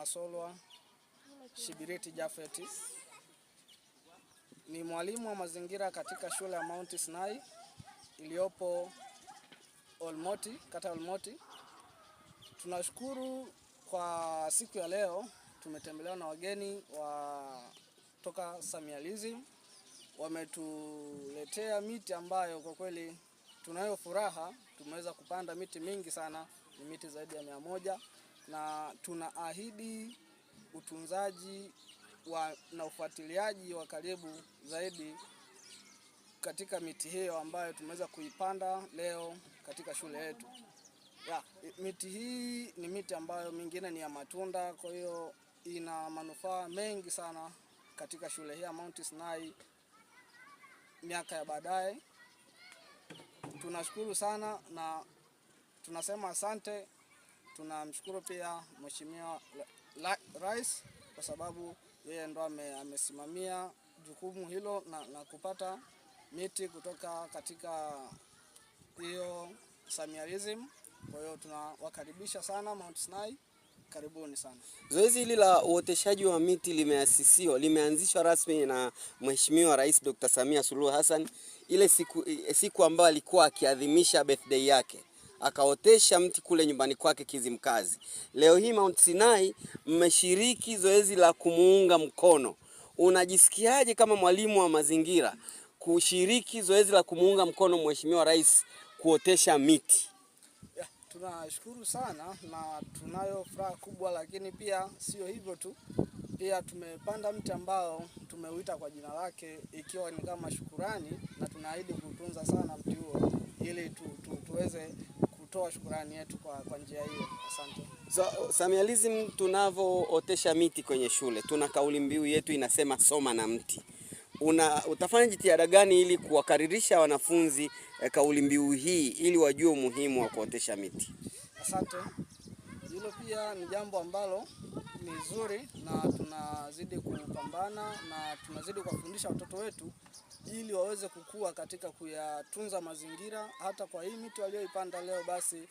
Masolwa Shibiriti Jafeti, ni mwalimu wa mazingira katika shule ya Mount Sinai iliyopo Olmoti, kata ya Olmoti. Tunashukuru kwa siku ya leo tumetembelewa na wageni wa toka Samialism, wametuletea miti ambayo kwa kweli tunayo furaha. Tumeweza kupanda miti mingi sana, ni miti zaidi ya 100, na tunaahidi utunzaji na ufuatiliaji wa karibu zaidi katika miti hiyo ambayo tumeweza kuipanda leo katika shule yetu. Ya, miti hii ni miti ambayo mingine ni ya matunda, kwa hiyo ina manufaa mengi sana katika shule hii ya Mount Sinai miaka ya baadaye. Tunashukuru sana na tunasema asante. Tunamshukuru pia Mheshimiwa Rais kwa sababu yeye ndo amesimamia jukumu hilo na kupata miti kutoka katika hiyo Samialism. Kwa hiyo tunawakaribisha sana Mount Sinai, karibuni sana. Zoezi hili la uoteshaji wa miti limeasisiwa, limeanzishwa rasmi na Mheshimiwa Rais Dr. Samia Suluhu Hassan ile siku ambayo alikuwa akiadhimisha birthday yake akaotesha mti kule nyumbani kwake Kizimkazi. Leo hii Mount Sinai mmeshiriki zoezi la kumuunga mkono. Unajisikiaje kama mwalimu wa mazingira kushiriki zoezi la kumuunga mkono Mheshimiwa Rais kuotesha miti? Ya, tunashukuru sana na tunayo furaha kubwa, lakini pia sio hivyo tu, pia tumepanda mti ambao tumeuita kwa jina lake ikiwa ni kama shukurani, na tunaahidi kutunza sana mti huo ili tuweze kutoa shukurani yetu kwa njia hiyo. Asante. So, Samialism tunavyootesha miti kwenye shule, tuna kauli mbiu yetu inasema soma na mti. Utafanya jitihada gani ili kuwakaririsha wanafunzi kauli mbiu hii ili wajue umuhimu wa kuotesha miti? Asante. Hilo pia ni jambo ambalo ni zuri na tunazidi kupambana na tunazidi kuwafundisha watoto wetu ili waweze kukua katika kuyatunza mazingira. Hata kwa hii miti walioipanda leo, basi